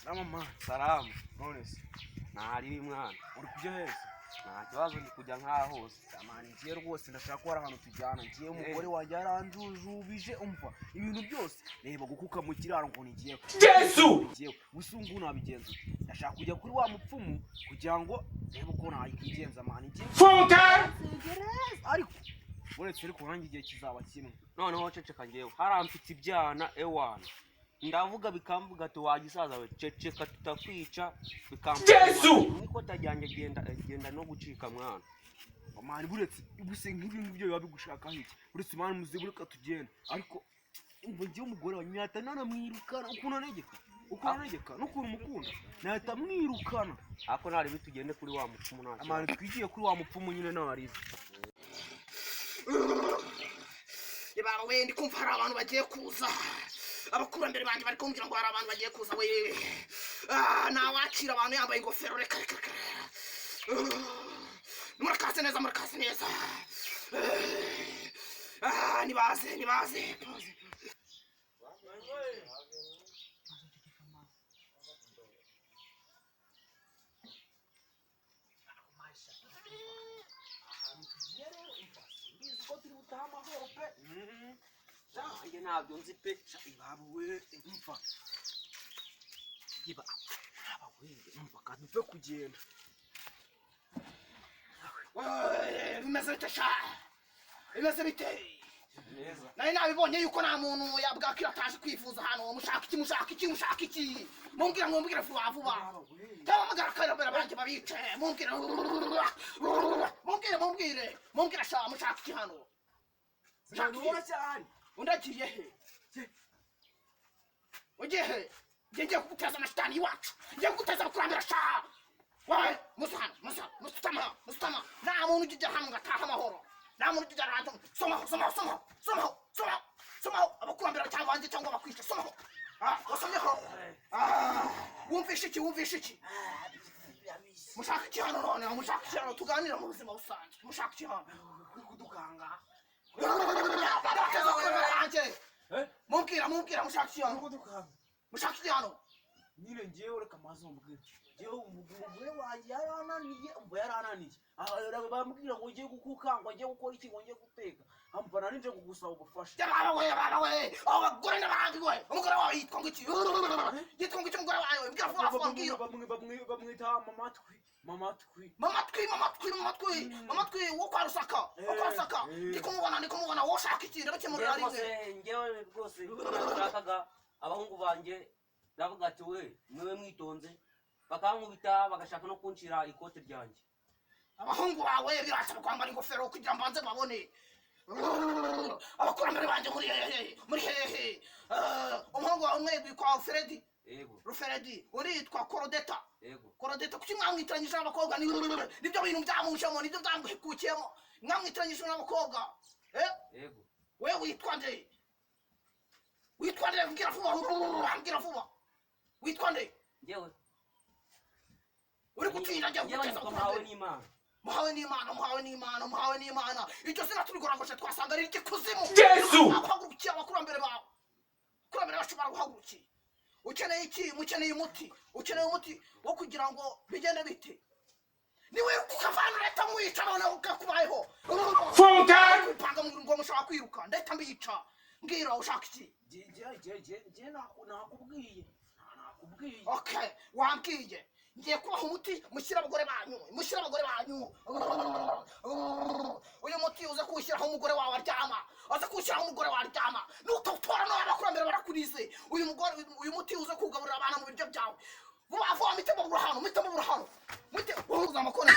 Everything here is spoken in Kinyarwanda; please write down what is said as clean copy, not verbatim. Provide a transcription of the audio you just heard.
Salama man. Salamu. None se? Ntari mwana. Uri kujya heza? Nta kibazo, ndi kujya nkaho hose. Man, ngiye rwose, ndashaka ko hari ahantu tujyana. Ngiye, umugore wanjye yaranjujubije. Umva, ibintu byose, reba gukuka mu kiraro ngo nigiye. Yesu! Ngiye gusa ubu nabigenza ute? Ndashaka kujya kuri wa mupfumu kugira ngo rebe uko nakigenza, man. Ngiye ariko uretse, ariko nanjye igihe kizaba kimwe. Noneho ceceka, ngewe haramfite ibyana ewana. Ndavuga bikamvuga ati: "Wagisaza we, ceceka tutakwica." Bikamvuga. Yesu! N'ikota ryanjye genda genda no gucika, mwana. Man, buretse ubuse nk'ibi ngibyo biba bigushakaho iki? Uretse man, muze, bureka tugenda. Ariko umva, ngiye, umugore wawe nahita nanamwirukana. Ukuntu anegeka, ukuntu anegeka n'ukuntu mukunda, nahita mwirukana. Ariko ntari tugende kuri wa mupfumu, nta Man, kibazo. twigiye kuri wa mupfumu nyine, ntaribi. Baba we, ndi kumva hari abantu bagiye kuza. Abakurambere banjye bari kumbwira ngo hari abantu bagiye kuza we. Ah, ntawakira abantu yambaye ingofero. Reka reka reka. Murakaze neza, murakaze neza. Ah, nibaze nibaze nibaze. Mbizi ko turi butahe amahoro pe. Nanjye ntabyo nzi pe. Ibaba we, umva, iba aba we, umva kandi upfe kugenda. Weee, bimeze bite sha? Bimeze bite? Neza. Nari nabibonye yuko nta muntu yabwakira ataje kwifuza hano. Mushaka iki? Mushaka iki? Mushaka iki? Mumbwira, mumbwira vuba vuba. Cyangwa akarabera banjye babice. Mumbwire, mumbwire, mumbwire, mumbwire sha. Mushaka iki hano? Mushaka iki? Cyane. Undi agiye he? Ugiye he? Ngiye kuguteza amashitani iwacu, ngiye kuguteza abakurambere sha. Wowe musa hano, musa, musutama, musutama. Nta muntu ujya ujya hano ngo atahe amahoro. Nta muntu ujya ujya hano. Somaho, somaho, somaho, somaho, somaho, somaho. Abakurambere cyangwa banjye cyangwa bakwica. Somaho. Ah, wasomyeho. Ah, wumvishe iki? Wumvishe iki? Mushaka iki hano none? Mushaka iki hano? Tuganira mu buzima busanzwe. Mushaka iki hano? Uri kudukanga. Ndabateza abakurambere banjye. Mumbwira, mumbwira, mushaka iki hano? Uri kudukanga. Mushaka iki hano? Nyine ngewe, reka maze umbwire. Ngewe umugore wanjye yarananiye, umva, yarananiye. Aha bambwira ngo ngiye gukuka, ngo ngiye gukora iki, ngo ngiye guteka. Amva, nari nje kugusaba ubufasha. Baba we, baba we, abo bagore n'abandi we. Umugore wawe yitwa ngo iki? Yitwa ngo iki umugore wawe? Mbwira vuba vuba, mbwira. Bamwita Mamatwi, Mamatwi. Mama twi, mama twi, mama twi, mama twi wo kwa Rusaka, wo kwa Rusaka. Ndi kumubona, ndi kumubona. Wowe ushaka iki? Ndabakemurira Ngewe rimwe. rwose, ngewe rwose nashakaga abahungu banjye. Ndavuga ati: "We mwiwe mwitonze." Bakankubita, bagashaka no kuncira ikote ryanjye. Abahungu bawe birasaba kwambara ingofero kugira ngo banze babone. Abakurambere banjye, muri hehe? Muri hehe? Eh, umuhungu wawe umwe yitwa Fredi? Yego. Ruferedi. Undi yitwa Korodeta? Yego. Korodeta. Kuki mwamwitiranyije n'abakobwa? Nibyo bintu byamushemo, nibyo byamuhekukiyemo. Mwamwitiranyije n'abakobwa, eh? Yego. We witwa nde? Witwa nde? Mbwira vuba, mbwira vuba, witwa nde? Ngewe Uri gutinya njya ngewe guteza nitwa Muhawe abakurambere. n'Imana. Muhawe n'Imana, muhawe n'Imana, muhawe n'Imana. Iryo zina turigoragoshe twasanga ari iry'ikuzimu. Yesu! Baguhagurukiye abakurambere bawe, abakurambere bacu baraguhagurukiye. Ukeneye iki? Mukeneye umuti? Ukeneye umuti wo kugira ngo bigende bite? Niwe ukavana leta mwica noneho ukakubayeho kwipanga ngo mushaka kwiruka, ndahita mbica. Mbwira, ushaka iki? Nge nakubwiye, nakubwiye. Okay, wambwiye. Ngiye kubaha umuti, mushyire abagore banyu, mushyire abagore banyu. Uyu muti uze kuwushyiraho umugore wawe aryama, uze kuwushyiraho umugore wawe aryama. Nutawutora nawe abakurambere barakurize. Uyu mugore, uyu muti uze kuwugaburira abana mu biryo byawe vuba vuba. Mpite mubura hano, mpite mubura hano, mpite uhuza amakoni.